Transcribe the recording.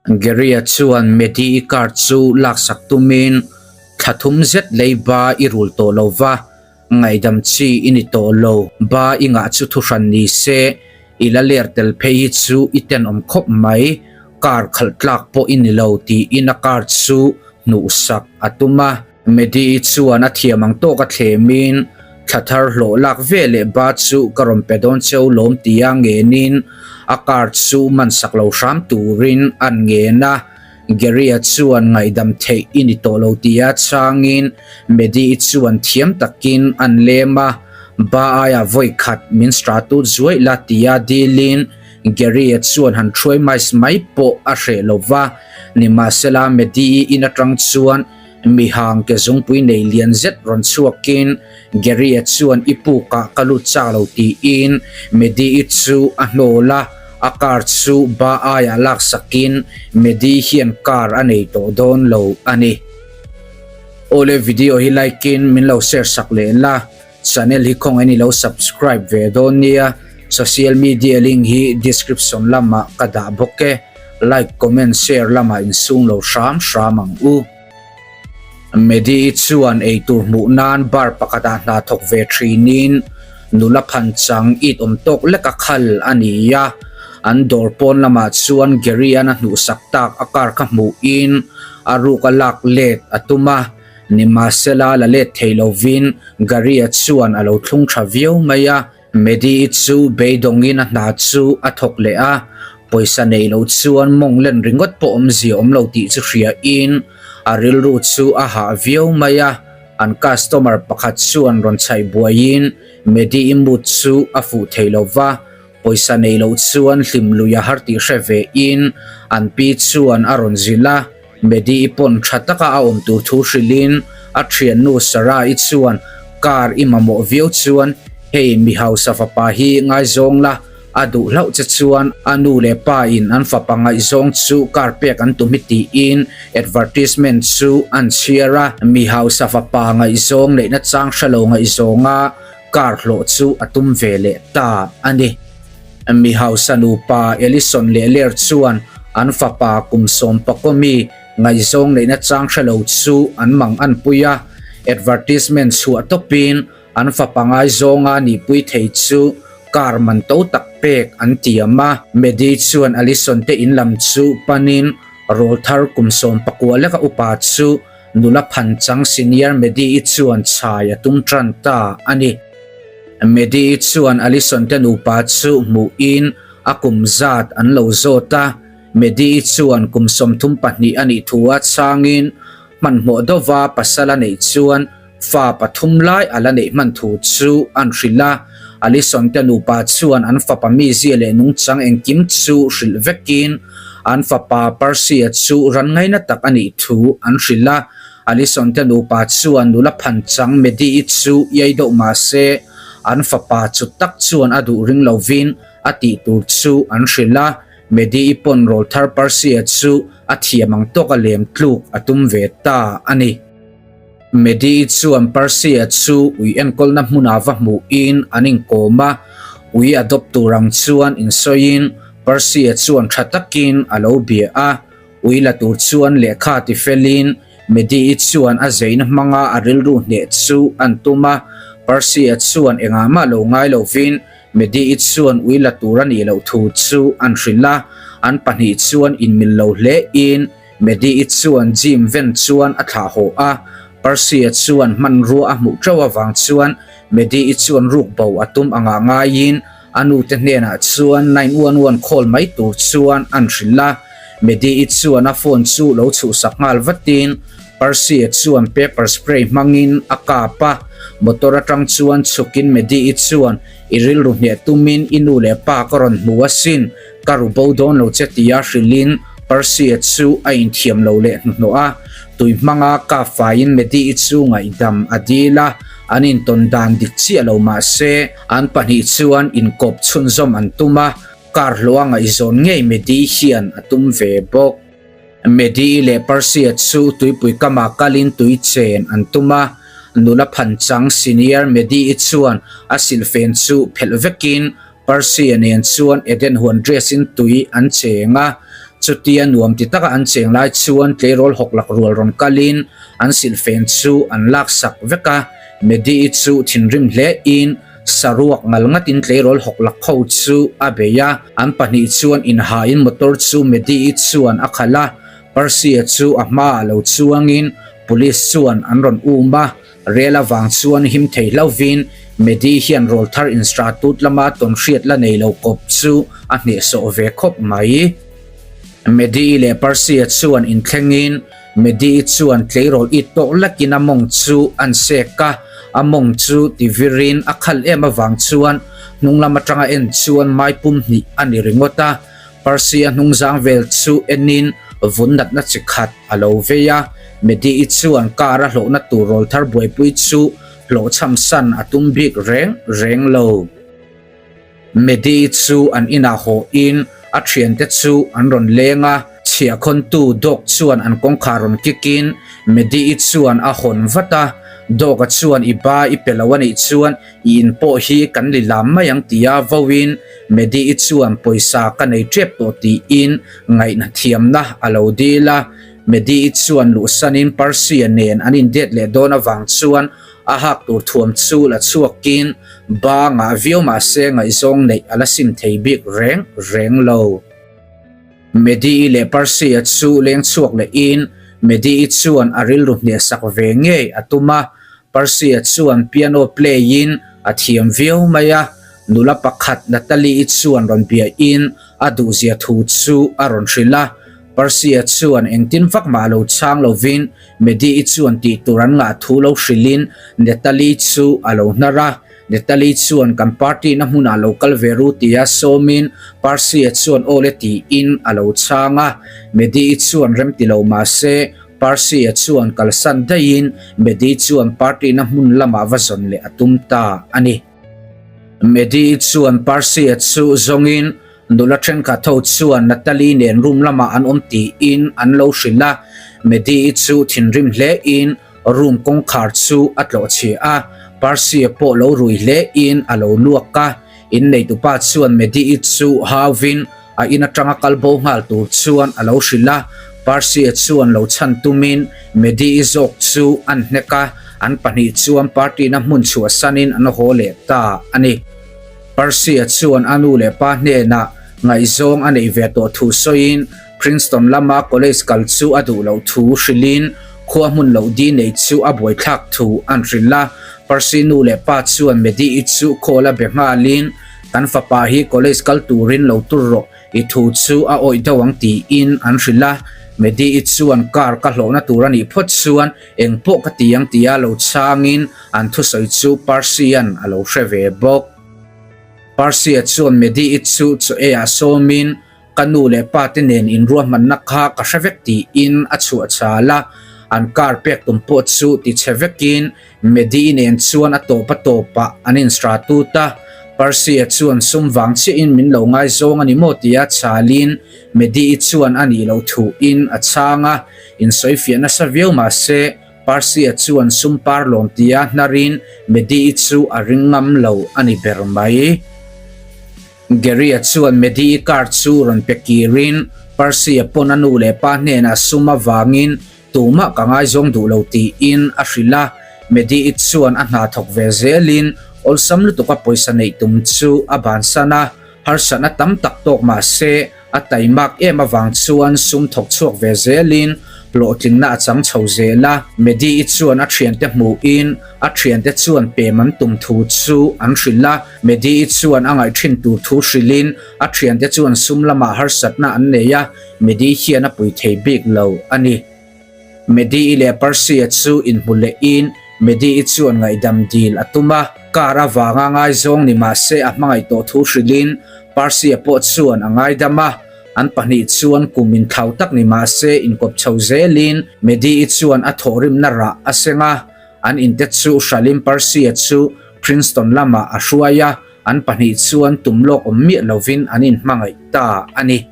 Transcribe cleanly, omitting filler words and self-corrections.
Gary-a chuan Medi-i car chu laksak tumin thla thum zet leiba i rul tawh lo va, Ngaihdam chi i ni tawh lo. Ba i ngah chu thuhran ni se, i la ler tel phei hi chu i tenawm khawp mai. Car khalh tlak pawh i ni lo tiin a car chu hnuhsak a tum a. Medi-i chuan a thiam ang tawk a thlemin, Thla thar hlawh lak ve leh ba chu ka rawn pe dawn cheu lawm tia ngenin a car chu mansak lo hram turin an ngen a. Gary-a chuan ngaihdam theih i ni tawh lo tia chhangin Medi-i chuan thiam takin an lem a, ba aia vawi khat min stratut zuaih la tia dilin Gary-a chuan han hruai mais mai pawh a hreh lo va, nimahsela Medi-i in atang chuan mihang ke zungpui nei lian zet rawn chhuakin Gary-a chuan i pukah ka lut chak lo tiin Medi-i chu a hnawl a. A car chu ba aiah laksakin Medi hian car a nei tawh dawn lo a ni. Awle video hi like in min lo share sak leh la, channel hi khawngaih in i lo subscribe ve dawn nia, social media link hi description lamah ka dah bawk e, like comment share lamah insung lo hram hram ang u. Medi-i chuan eitur hmuh nan bar pakhatah hna thawk ve thinin nula phan chang it awm tawk lek a khal a ni a. An dawr pawn lamah chuan Gary-a'n a hnuhsak tak a car kha hmuhin a ruk a lak let a tum a. Nimahsela la let thei lovin Gary-a chuan a lo thlung tha viau mai a. Medi-i chu beidawngin a hna chu a thawk leh a, pawisa nei lo chuan mawng len ringawt pawh awmzia awm lo tih chu hriain a rilru chu a hah viau mai a. An customer pakhat chuan rawn chhaih buaiin Medi-i mood chu a fuh thei lo va, pawisa nei lo chuan hlim lui a har tih hre vein an pi chuan a rawn zilh a. Medi-i pawn tha taka a awm tur thu hrilhin a thiannu Sarah-i chuan car i mamawh viau chuan hei mi hausa fapa hi ngaizawng la, a duh hlauh che chuan a nu leh pa in an fapa ngaihzawng chu car pek an tum hi tiin advertisement chu an chhiar a. Mi hausa fapa ngaihzawng neihna chang hre lo ngaihzawnga car hlawh chu a tum ve leh ta a ni. Mi hausa nupa Ellison leh Ler chuan an fapa kum sawmpakaw mi ngaihzawng neihna chang hre lo chu an mang an pui a, advertisement chhuah tawpin an fapa ngaizawnga nihpui thei chu car man to tak pek an tiam a. Medi chuan Allison te in lam chu panin rawlthar kum 19 leka upa chu nula phanchang senior Medi-i chuan chhai a tum tan ta a ni. Medi-i chuan Allison te nupa chu hmuhin a kum zat an lo zawt a, Medi-i chuan kum 32 a nih thu a chhangin hmanhmawh deuhva pasal a neih chuan fa pathum lai a la neih hman thu chu an hrilh a. Allison te nupa chuan an fapa mizia leh nungchang engkim chu hrilh vekin an fapa Percy-a chu ran ngaina tak a nih thu an hrilh a. Allison te nupa chuan nula phanchang Medi-i chu iai deuh mah se, an fapa chu tak chuan a duh ring lovin a tih tur chu an hrilh a. Medi-i pawn rawlthar Percy-a chu a thiam ang tawk a lem tluk a tum ve ta a ni. Medi-i chuan Percy-a chu ui enkawlna hmunah va hmuhin an inkawm a, ui adopt tur ang chuan insawiin Percy-a chuan tha takin a lo bia a. Ui la tur chuan lehkha ti felin Medi-i chuan a zeina hmanga a rilru hneh chu an tum a, Percy-a chuan engah mah lo ngai lovin Medi-i chuan ui la tur a nih loh thu chu an hrilh a, an pahnih chuan inmil lo hlein Medi-i chuan Jim ven chuan a thlah haw a, Percy-a chuan hmanrua a hmuh teuh avang chuan Medi-i chuan ruk bo a tum angah ngaiin A nute hnenah chuan 911 call mai tur chuan an hrilh a, Medi-i chuan a phone chu lo chhuhsak nghal vatin Percy-a chuan pepper spray hmangin a kap a, motor atang chuan chhukin Medi-i chuan i rilru hneh tumin i nu leh pa ka rawn hmu asin, ka ru bo dawn lo che tia hrilhin Percy-a chu a inthiam lo leh hnuhnawh a, tui hmanga kap faiin Medi-i chu ngaihdam a dil a, an intawn dan dik chiah lo mah se, An pahnih chuan inkawp chhunzawm an tum a, kar hlawh a ngaihzawn ngei Medi hian a tum ve bawk. Medi leh Percy-a chu tuipui kamah kalin tui chen an tum a, nula phanchang senior Medi-i chuan a silhfen chu phelh vekin Percy-a nen chuan Eden huan dress-in tui an cheng a. Chutia nuam ti taka an cheng lai chuan tleirawl hawk lak rual rawn kalin an silhfen chu an laksak vek a. Medi-i chu thinrim hle in saruak ngal ngatin tleirawl hawk lak ho chu a bei a. An pahnih chuan inhain motor chu Medi-i chuan a khalh a. Percy-a chu a hmaah lo chuangin police chuan an rawn um a. Rel avang chuan him thei hlauvin Medi hian rawlthar instratut lama tawnhriat la nei lo kawp chu a hnehsawh ve khawp mai. Medi leh Percy-a chuan inthlengin Medi chuan tleirawl it tawk lakin a mawng chu an sek a, a mawng chu tivirin a khal em avang chuan hnunglam atanga en chuan mai pum hnih a ni ringawt a. Percy-a hnungzang vel chu enin vun natna chi khat a lo vei a, Medi-i chuan car a hlawhna tur rawlthar buaipui chu hlawhchham san a tum bik reng reng lo. Medi-i chu an inah hawhin a thiante chu an rawn leng a, chhiahkhawntu Dog chuan an kawngkhar rawn kikin Medi-i chuan a hawn vat a, Dog-a chuan i ba i pe lo a nih chuan i in pawh hi kan li lam mai ang tia vauin Medi-i chuan pawisa ka nei tep tawh tiin ngaihna thiamna a lo dil a. Medi-i chuan luhsanin Percy-a nen an indet leh dawn avang chuan a hak tur thuam chu la chhuakin ba ngah viau mahse ngaihzawng neih a la sim thei bik reng reng lo. Medi-i leh Percy-a chu leng chhuak lehin Medi-i chuan a rilru hnehsak ve ngei a tum a, Percy-a chuan piano play-in a thiam viau mai a, nula pakhat Natalie-i chuan rawn biahin a duhzia thu chu a rawn hrilh a. Percy-a chuan engtin vak mah lo chhang lovin Medi-i chuan tih tur an ngah thu lo hrilhin Natalie chu a lo hnar a. Natalie chuan kan party na hmunah lo kal ve ru tia sawmin Percy-a chuan aw le tiin a lo chhang a. Medi-i chuan rem ti lo mah se Percy-a chuan kalsan daihin Medi chuan party na hmun lamah va zawn leh a tum ta a ni. Medi chuan Percy-a chu zawngin nula thenkhat ho chuan Natalie nen room lamah an awm tiin an lo hrilh a. Medi chu thinrim hlein room kawngkhar chu a tlawh chhia a, Percy-a pawh lo rui hlein a lo luak a. Inneitupa chuan Medi chu hauvin a in atanga kal bo nghal tur chuan a lo hrilh a, Percy-a chuan lo chhan tumin Medi-i zawk chu an hnek a, an pahnih chuan party-na hmun chhuahsanin an haw leh ta a ni. Percy-a chuan a nu leh pa hnenah ngaihzawng a neih ve tawh thu sawiin Princeton lama college kal chu a duh loh thu hrilhin khua hmun loh di nei chu a buaithlak thu an hrilh a, Percy nu leh pa chuan Medi-i chu call a be nghalin Kan fapa hi college kal turin lo tur rawh, i thu chu a awih deuh ang tiin an hrilh a. Medi-i chuan car ka hlawhna tur a nih phawt chuan eng pawh ka ti ang tia lo chhangin an thusawi chu Percy-a'n a lo hre ve bawk. Percy-a chuan Medi-i chu chaw eiah sawmin Ka nu leh pa te nen inruahmanna kha ka hre vek tiin a chhuah chal a, an car pek tum pawh chu ti chhe vekin Medi-i nen chuan a tawp a tawpah an insra tut a. Percy-a chuan sum vang chiahin min lo ngaizawng a ni maw tia chalin Medi-i chuan a nih loh thuin a chhang a, insawifiah nasa viau mah se Percy-a chuan sum par lawm tia hnarin Medi-i chu a ring ngam lo a ni ber mai. Gary-a chuan Medi-i car chu rawn pe kirin Percy-a pawn a nu leh pa hnenah sum avangin tumah ka ngaizawng duh lo tiin a hrilh a. Medi-i chuan a hna thawk ve zelin awlsam lutuka pawisa neih tum chu a bansan a, harsatna tam tak tawk mah se A taimak em avang chuan sum thawk chhuak ve zelin hlawhtlingna a chang chho zel a. Medi-i chuan a thiante hmuhin a thiante chuan pem an tum thu chu an hrilh a. Medi-i chuan a ngaih thin tur thu hrilhin a thiante chuan sum lamah harsatna an nei a, Medi hian a pui thei bik lo a ni. Medi-i leh Percy-a chu inhmu lehin Medi-i chuan ngaihdam dil a tum a, car avanga ngaizawng ni mah se a hmangaih tawh thu hrilhin Percy-a pawh chuan a ngaidam a, an pahnih chuan kum inthlau tak ni mah se inkawp chho zelin Medi-i chuan a thawhrimna rah a seng a, an inte chu hralhin Percy-a chu Princeton lamah a hruai a, an pahnih chuan tum lawk awm miah lovin an inhmangaih ta a ni.